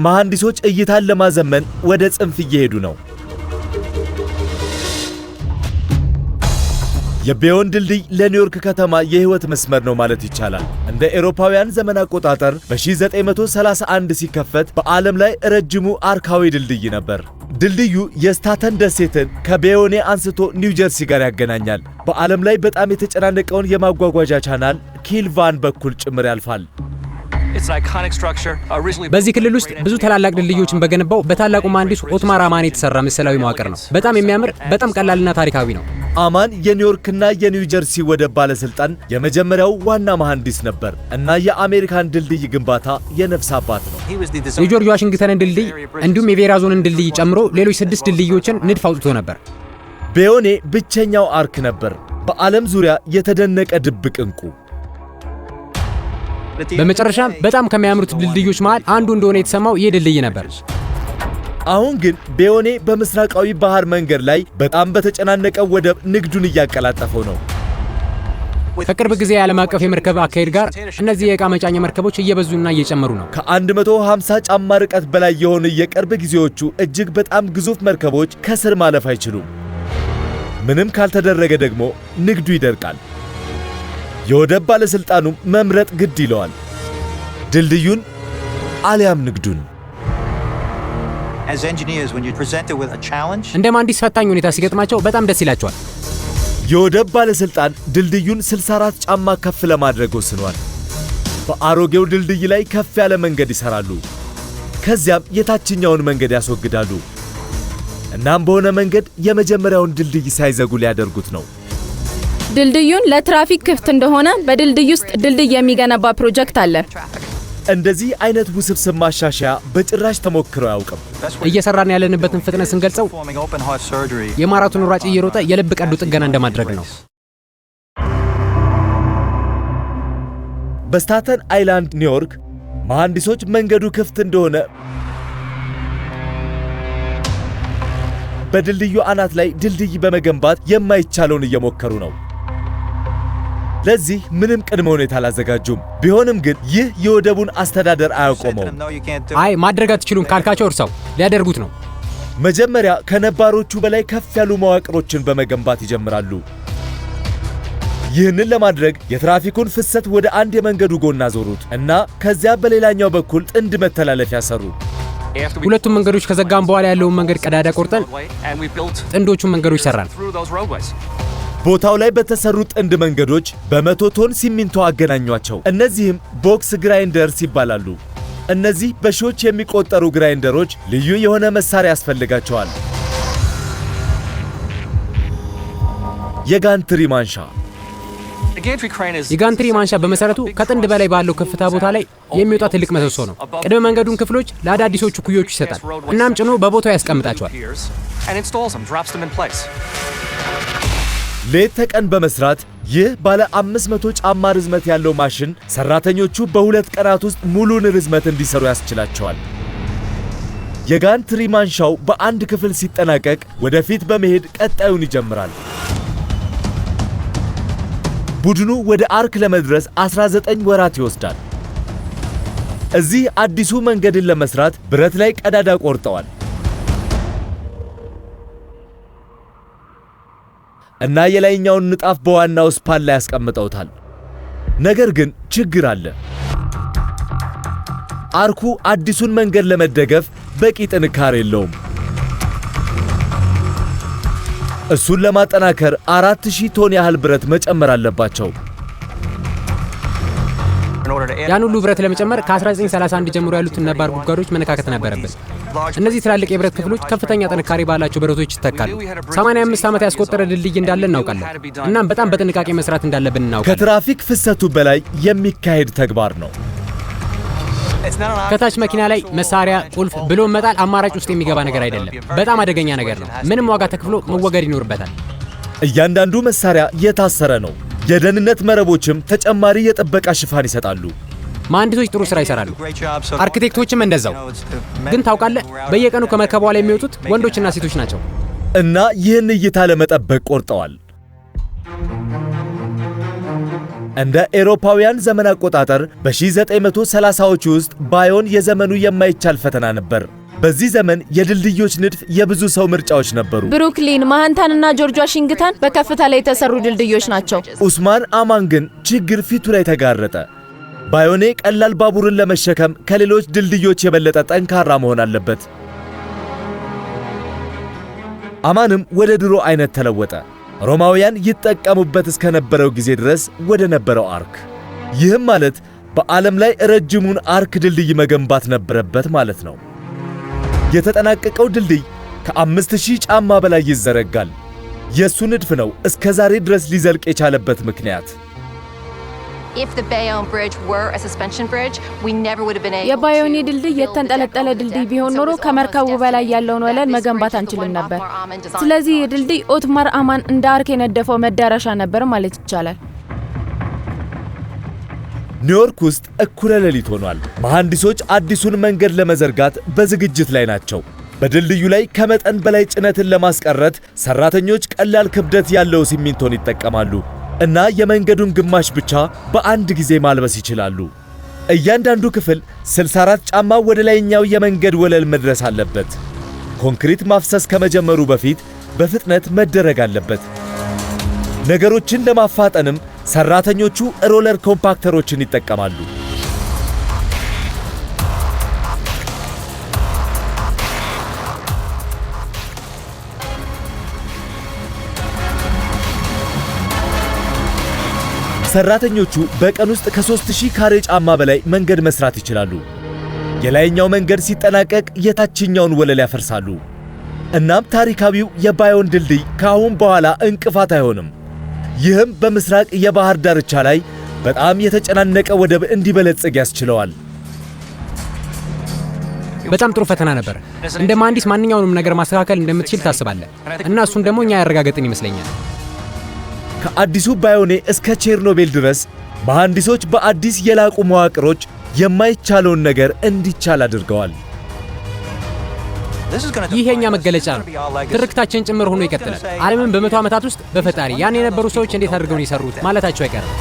መሐንዲሶች እይታን ለማዘመን ወደ ጽንፍ እየሄዱ ነው። የቤዮን ድልድይ ለኒውዮርክ ከተማ የህይወት መስመር ነው ማለት ይቻላል። እንደ ኤሮፓውያን ዘመን አቆጣጠር በ1931 ሲከፈት በዓለም ላይ ረጅሙ አርካዊ ድልድይ ነበር። ድልድዩ የስታተን ደሴትን ከቤዮኔ አንስቶ ኒው ጀርሲ ጋር ያገናኛል። በዓለም ላይ በጣም የተጨናነቀውን የማጓጓዣ ቻናል ኪልቫን በኩል ጭምር ያልፋል። በዚህ ክልል ውስጥ ብዙ ታላላቅ ድልድዮችን በገነባው በታላቁ መሐንዲስ ኦትማር አማን የተሰራ ምስላዊ መዋቅር ነው። በጣም የሚያምር፣ በጣም ቀላልና ታሪካዊ ነው። አማን የኒውዮርክና የኒው ጀርሲ ወደብ ባለስልጣን የመጀመሪያው ዋና መሐንዲስ ነበር እና የአሜሪካን ድልድይ ግንባታ የነፍስ አባት ነው። የጆርጅ ዋሽንግተንን ድልድይ እንዲሁም የቬራዞንን ድልድይ ጨምሮ ሌሎች ስድስት ድልድዮችን ንድፍ አውጥቶ ነበር። ቤዮኔ ብቸኛው arch ነበር፣ በዓለም ዙሪያ የተደነቀ ድብቅ እንቁ። በመጨረሻም በጣም ከሚያምሩት ድልድዮች መሃል አንዱ እንደሆነ የተሰማው ይህ ድልድይ ነበር። አሁን ግን ቤዮኔ በምስራቃዊ ባህር መንገድ ላይ በጣም በተጨናነቀው ወደብ ንግዱን እያቀላጠፈው ነው። ከቅርብ ጊዜ የዓለም አቀፍ የመርከብ አካሄድ ጋር እነዚህ የዕቃ መጫኛ መርከቦች እየበዙና እየጨመሩ ነው። ከ150 ጫማ ርቀት በላይ የሆኑ የቅርብ ጊዜዎቹ እጅግ በጣም ግዙፍ መርከቦች ከስር ማለፍ አይችሉም። ምንም ካልተደረገ ደግሞ ንግዱ ይደርቃል። የወደብ ባለሥልጣኑም መምረጥ ግድ ይለዋል፣ ድልድዩን አሊያም ንግዱን። እንደ መሐንዲስ ፈታኝ ሁኔታ ሲገጥማቸው በጣም ደስ ይላቸዋል። የወደብ ባለሥልጣን ድልድዩን 64 ጫማ ከፍ ለማድረግ ወስኗል። በአሮጌው ድልድይ ላይ ከፍ ያለ መንገድ ይሰራሉ። ከዚያም የታችኛውን መንገድ ያስወግዳሉ። እናም በሆነ መንገድ የመጀመሪያውን ድልድይ ሳይዘጉ ሊያደርጉት ነው። ድልድዩን ለትራፊክ ክፍት እንደሆነ በድልድይ ውስጥ ድልድይ የሚገነባ ፕሮጀክት አለ። እንደዚህ አይነት ውስብስብ ማሻሻያ በጭራሽ ተሞክሮ አያውቅም። እየሰራን ያለንበትን ፍጥነት ስንገልጸው የማራቶን ሯጭ እየሮጠ የልብ ቀዶ ጥገና እንደማድረግ ነው። በስታተን አይላንድ ኒውዮርክ መሐንዲሶች መንገዱ ክፍት እንደሆነ በድልድዩ አናት ላይ ድልድይ በመገንባት የማይቻለውን እየሞከሩ ነው። ለዚህ ምንም ቅድመ ሁኔታ አላዘጋጁም። ቢሆንም ግን ይህ የወደቡን አስተዳደር አያቆመውም። አይ፣ ማድረግ አትችሉም ካልካቸው እርሳው፣ ሊያደርጉት ነው። መጀመሪያ ከነባሮቹ በላይ ከፍ ያሉ መዋቅሮችን በመገንባት ይጀምራሉ። ይህንን ለማድረግ የትራፊኩን ፍሰት ወደ አንድ የመንገዱ ጎን አዞሩት እና ከዚያ በሌላኛው በኩል ጥንድ መተላለፊያ ሰሩ። ሁለቱም መንገዶች ከዘጋም በኋላ ያለውን መንገድ ቀዳዳ ቆርጠን ጥንዶቹን መንገዶች ሰራን። ቦታው ላይ በተሰሩ ጥንድ መንገዶች በ100 ቶን ሲሚንቶ አገናኟቸው። እነዚህም box grinders ይባላሉ። እነዚህ በሺዎች የሚቆጠሩ grinder ኦች ልዩ የሆነ መሳሪያ ያስፈልጋቸዋል። የ gantry ማንሻ። የ gantry ማንሻ በመሰረቱ ከጥንድ በላይ ባለው ከፍታ ቦታ ላይ የሚወጣ ትልቅ ምሰሶ ነው። ቅድመ መንገዱን ክፍሎች ለአዳዲሶቹ ኩዮቹ ይሰጣል። እናም ጭኖ በቦታው ያስቀምጣቸዋል። ሌት ተቀን በመስራት ይህ ባለ 500 ጫማ ርዝመት ያለው ማሽን ሰራተኞቹ በ2 ቀናት ውስጥ ሙሉን ርዝመት እንዲሰሩ ያስችላቸዋል። የ gantry ማንሻው በአንድ ክፍል ሲጠናቀቅ ወደፊት በመሄድ ቀጣዩን ይጀምራል። ቡድኑ ወደ arch ለመድረስ 19 ወራት ይወስዳል። እዚህ አዲሱ መንገድን ለመስራት ብረት ላይ ቀዳዳ ቆርጠዋል እና የላይኛውን ንጣፍ በዋናው span ላይ ያስቀምጠውታል። ነገር ግን ችግር አለ። አርኩ አዲሱን መንገድ ለመደገፍ በቂ ጥንካሬ የለውም። እሱን ለማጠናከር 4000 ቶን ያህል ብረት መጨመር አለባቸው። ያን ሁሉ ብረት ለመጨመር ከ1931 ጀምሮ ያሉትን ነባር ጉድጓዶች መነካከት ነበረብን። እነዚህ ትላልቅ የብረት ክፍሎች ከፍተኛ ጥንካሬ ባላቸው ብረቶች ይተካሉ። 85 ዓመት ያስቆጠረ ድልድይ እንዳለ እናውቃለን። እናም በጣም በጥንቃቄ መስራት እንዳለብን እናውቃለን። ከትራፊክ ፍሰቱ በላይ የሚካሄድ ተግባር ነው። ከታች መኪና ላይ መሳሪያ፣ ቁልፍ ብሎ መጣል አማራጭ ውስጥ የሚገባ ነገር አይደለም። በጣም አደገኛ ነገር ነው። ምንም ዋጋ ተከፍሎ መወገድ ይኖርበታል። እያንዳንዱ መሳሪያ የታሰረ ነው። የደህንነት መረቦችም ተጨማሪ የጥበቃ ሽፋን ይሰጣሉ። መሐንዲሶች ጥሩ ስራ ይሰራሉ፣ አርኪቴክቶችም እንደዛው። ግን ታውቃለህ፣ በየቀኑ ከመርከቧ ላይ የሚወጡት ወንዶችና ሴቶች ናቸው። እና ይህን እይታ ለመጠበቅ ቆርጠዋል። እንደ ኤሮፓውያን ዘመን አቆጣጠር በ1930ዎቹ ውስጥ ባዮን የዘመኑ የማይቻል ፈተና ነበር። በዚህ ዘመን የድልድዮች ንድፍ የብዙ ሰው ምርጫዎች ነበሩ። ብሩክሊን፣ ማንሃታን እና ጆርጅ ዋሽንግተን በከፍታ ላይ የተሰሩ ድልድዮች ናቸው። ኡስማን አማን ግን ችግር ፊቱ ላይ ተጋረጠ። ባዮኔ ቀላል ባቡርን ለመሸከም ከሌሎች ድልድዮች የበለጠ ጠንካራ መሆን አለበት። አማንም ወደ ድሮ አይነት ተለወጠ። ሮማውያን ይጠቀሙበት እስከነበረው ጊዜ ድረስ ወደ ነበረው arc። ይህም ማለት በዓለም ላይ ረጅሙን arc ድልድይ መገንባት ነበረበት ማለት ነው። የተጠናቀቀው ድልድይ ከ5000 ጫማ በላይ ይዘረጋል። የሱ ንድፍ ነው እስከ ዛሬ ድረስ ሊዘልቅ የቻለበት ምክንያት። የባዮኒ ድልድይ የተንጠለጠለ ድልድይ ቢሆን ኖሮ ከመርከቡ በላይ ያለውን ወለል መገንባት አንችልም ነበር። ስለዚህ ይህ ድልድይ ኦትማር አማን እንደ arc የነደፈው መዳረሻ ነበር ማለት ይቻላል። ኒውዮርክ ውስጥ እኩለ ሌሊት ሆኗል። መሐንዲሶች አዲሱን መንገድ ለመዘርጋት በዝግጅት ላይ ናቸው። በድልድዩ ላይ ከመጠን በላይ ጭነትን ለማስቀረት ሰራተኞች ቀላል ክብደት ያለው ሲሚንቶን ይጠቀማሉ እና የመንገዱን ግማሽ ብቻ በአንድ ጊዜ ማልበስ ይችላሉ። እያንዳንዱ ክፍል 64 ጫማ ወደ ላይኛው የመንገድ ወለል መድረስ አለበት። ኮንክሪት ማፍሰስ ከመጀመሩ በፊት በፍጥነት መደረግ አለበት። ነገሮችን ለማፋጠንም ሰራተኞቹ roller compactor ኦችን ይጠቀማሉ። ሰራተኞቹ በቀን ውስጥ ከ3000 ካሬ ጫማ በላይ መንገድ መስራት ይችላሉ። የላይኛው መንገድ ሲጠናቀቅ የታችኛውን ወለል ያፈርሳሉ። እናም ታሪካዊው የባዮን ድልድይ ከአሁን በኋላ እንቅፋት አይሆንም። ይህም በምስራቅ የባህር ዳርቻ ላይ በጣም የተጨናነቀ ወደብ እንዲበለጽግ ያስችለዋል። በጣም ጥሩ ፈተና ነበር። እንደ መሐንዲስ ማንኛውንም ነገር ማስተካከል እንደምትችል ታስባለህ እና እሱን ደግሞ እኛ ያረጋገጥን ይመስለኛል። ከአዲሱ ባዮኔ እስከ ቼርኖቤል ድረስ መሐንዲሶች በአዲስ የላቁ መዋቅሮች የማይቻለውን ነገር እንዲቻል አድርገዋል። ይህ የኛ መገለጫ ነው። ትርክታችን ጭምር ሆኖ ይቀጥላል። ዓለምን በ100 ዓመታት ውስጥ በፈጣሪ ያን የነበሩ ሰዎች እንዴት አድርገው ነው የሰሩት ማለታቸው አይቀርም።